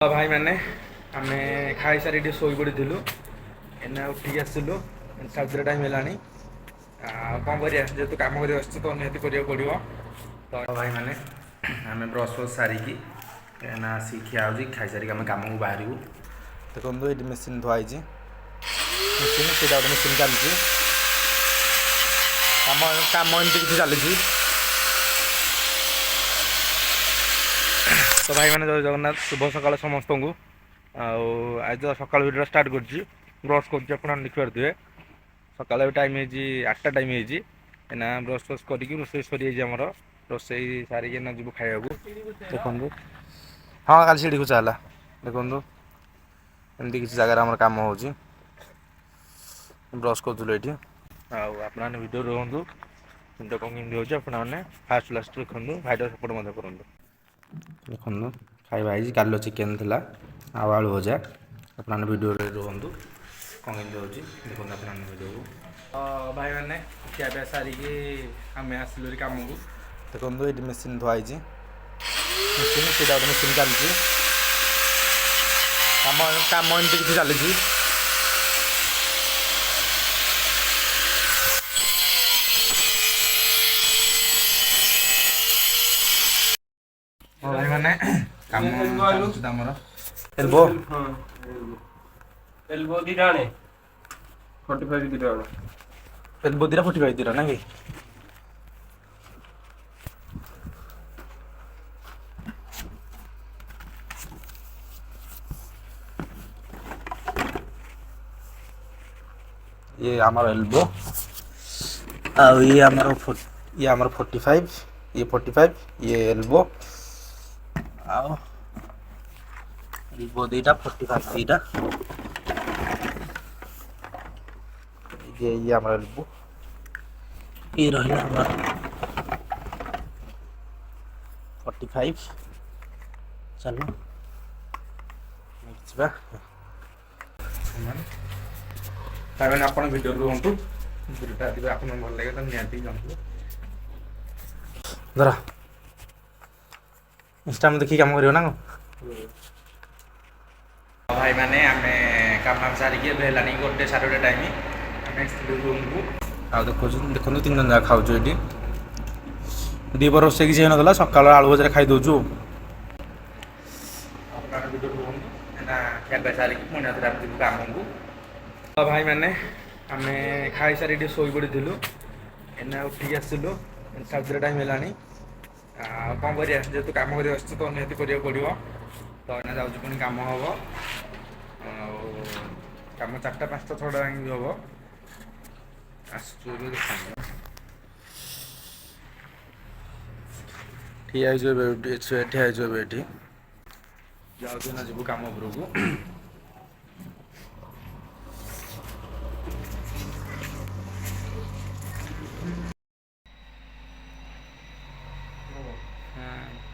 ଭାଇମାନେ, ଆମେ ଖାଇସାରି ଟିକେ ଶୋଇପଡ଼ିଥିଲୁ। ଏଇନା ଉଠିକି ଆସିଲୁ, 2:30 ଟାଇମ୍ ହେଲାଣି। ଆଉ କ'ଣ କରିବା? ଯେହେତୁ କାମ କରି ଆସିଛୁ ତ ନିହାତି କରିବାକୁ ପଡ଼ିବ। ତ ଭାଇମାନେ, ଆମେ ବ୍ରସ୍ ଫ୍ରସ୍ ସାରିକି ଏଇନା ଆସିକି ଖିଆ ହେଉଛି। ଖାଇସାରିକି ଆମେ କାମକୁ ବାହାରିବୁ। ଦେଖନ୍ତୁ, ଏଇଠି ମେସିନ୍ ଥୁଆ ହେଇଛି। ମେସିନ୍ ସେଇଟା ଗୋଟେ ମେସିନ୍ ଚାଲିଛି। କାମ କାମ ଏମିତି କିଛି ଚାଲିଛି। ତ ଭାଇମାନେ, ଜୟ ଜଗନ୍ନାଥ, ଶୁଭ ସକାଳ ସମସ୍ତଙ୍କୁ। ଆଉ ଆଜି ତ ସକାଳ ଭିଡ଼ିଓ ଷ୍ଟାର୍ଟ କରୁଛି। ବ୍ରସ୍ କରୁଛି, ଆପଣ ଦେଖିପାରୁଥିବେ। ସକାଳେ ଏବେ ଟାଇମ୍ ହେଇଛି 8ଟା ଟାଇମ୍ ହେଇଛି। ଏଇନା ବ୍ରସ୍ ଫ୍ରସ୍ କରିକି ରୋଷେଇ ସରିଯାଇଛି ଆମର। ରୋଷେଇ ସାରିକି ଏଇନା ଯିବୁ ଖାଇବାକୁ। ଦେଖନ୍ତୁ, ହଁ, କାଲି ସିଢ଼ି ଖୁଚା ହେଲା। ଦେଖନ୍ତୁ, ଏମିତି କିଛି ଜାଗାରେ ଆମର କାମ ହେଉଛି। ବ୍ରସ୍ କରୁଥିଲୁ ଏଇଠି। ଆଉ ଆପଣମାନେ ଭିଡ଼ିଓ ରୁହନ୍ତୁ। କେମିତି କ'ଣ କେମିତି ହେଉଛି, ଆପଣମାନେ ଫାଷ୍ଟ ଲାଷ୍ଟ ଦେଖନ୍ତୁ। ଭାଇଟା ସପୋର୍ଟ ମଧ୍ୟ କରନ୍ତୁ। ଦେଖନ୍ତୁ, ଖାଇବା ହେଇଛି। କାଲିର ଚିକେନ୍ ଥିଲା ଆଉ ଆଳୁ ଭଜା। ଆପଣମାନେ ଭିଡ଼ିଓରେ ରୁହନ୍ତୁ। କ'ଣ କେମିତି ହେଉଛି ଦେଖନ୍ତୁ ଆପଣମାନେ ଭିଡ଼ିଓକୁ। ଭାଇମାନେ, ଖିଆପିଆ ସାରିକି ଆମେ ଆସିଲୁ ଏଠି କାମକୁ। ଦେଖନ୍ତୁ, ଏଇଠି ମେସିନ୍ ଥୁଆ ହେଇଛି। ମେସିନ୍ ସେଇଟା ଗୋଟେ ମେସିନ୍ ଚାଲିଛି। କାମ କାମ ଏମିତି କିଛି ଚାଲିଛି। ହଁ ଭାଇମାନେ, କାମ ଚାଲିଛି ତ ଆମର ଏଲବୋ। ହଁ, ଏଲବୋ 2ଟା ଆଣେ, 45 2ଟା ଆଣେ। ଏଲବୋ 2ଟା, 45 2ଟା, ନାକି? ଇଏ ଆମର ଏଲବୋ ଆଉ ଇଏ ଆମର 45, ଇଏ 45, ଇଏ ଏଲବୋ। ଆଉ ଏଲବୋ 2ଟା, 45 2ଟା। ଇଏ ଆମର ଏଲବୋ। ଇଏ ରହିଲା ଆମର 45। ଚାଲ ଯିବା। ତାମାନେ ଆପଣ ଭିଡ଼ିଓ ରୁହନ୍ତୁ। ଭିଡ଼ିଓଟା ଯଦି ଆପଣଙ୍କୁ ଭଲ ଲାଗେ ତ ନିହାତି ଜଣାଇବେ। ଧର, ଇନଷ୍ଟାଗ୍ରାମ ଦେଖିକି କାମ କରିବ ନା କ'ଣ? ଭାଇମାନେ, ଆମେ କାମ ଫାମ ସାରିକି ଏବେ ହେଲାଣି 1, 1:30 ଟାଇମ୍। ଆମେ ଆସିଥିଲୁ ରୁମ୍କୁ। ଆଉ ଦେଖୁଛୁ, ଦେଖନ୍ତୁ, ତିନି ଜଣ ଯାକ ଖାଉଛୁ ଏଇଠି। ଦ୍ୱିପହର ରୋଷେଇ କିଛି ହେଇନଥିଲା, ସକାଳ ଆଳୁ ଭଜାରେ ଖାଇଦେଉଛୁ। ଆପଣ ଭିଡ଼ିଓ ରୁହନ୍ତୁ। ଏଇନା ଖିଆପିଆ ସାରିକି ପୁଣି ଆଉଥରେ ଆମେ ଯିବୁ କାମକୁ। ତ ଭାଇମାନେ, ଆମେ ଖାଇସାରି ଟିକେ ଶୋଇପଡ଼ିଥିଲୁ। ଏଇନା ଉଠିକି ଆସିଲୁ, 2:30 ଟାଇମ୍ ହେଲାଣି। ଆଉ କ'ଣ କରିବା? ଯେହେତୁ କାମ କରି ଆସିଛୁ ତ ନିହାତି କରିବାକୁ ପଡ଼ିବ। ତ ଏଇନା ଯାଉଛି, ପୁଣି କାମ ହେବ। ଆଉ କାମ 4ଟା, 5ଟା, 6ଟା ଯାଏଁ ବି ହେବ। ଆସୁଛୁ ଏବେ। ଦେଖନ୍ତୁ, ଠିଆ ହେଇଛୁ ଏବେ ଏଠି, ଠିଆ ହେଇଛୁ ଏବେ ଏଠି। ଯାଉଛୁ ନା ଯିବୁ କାମ ଉପରକୁ। ହଁ।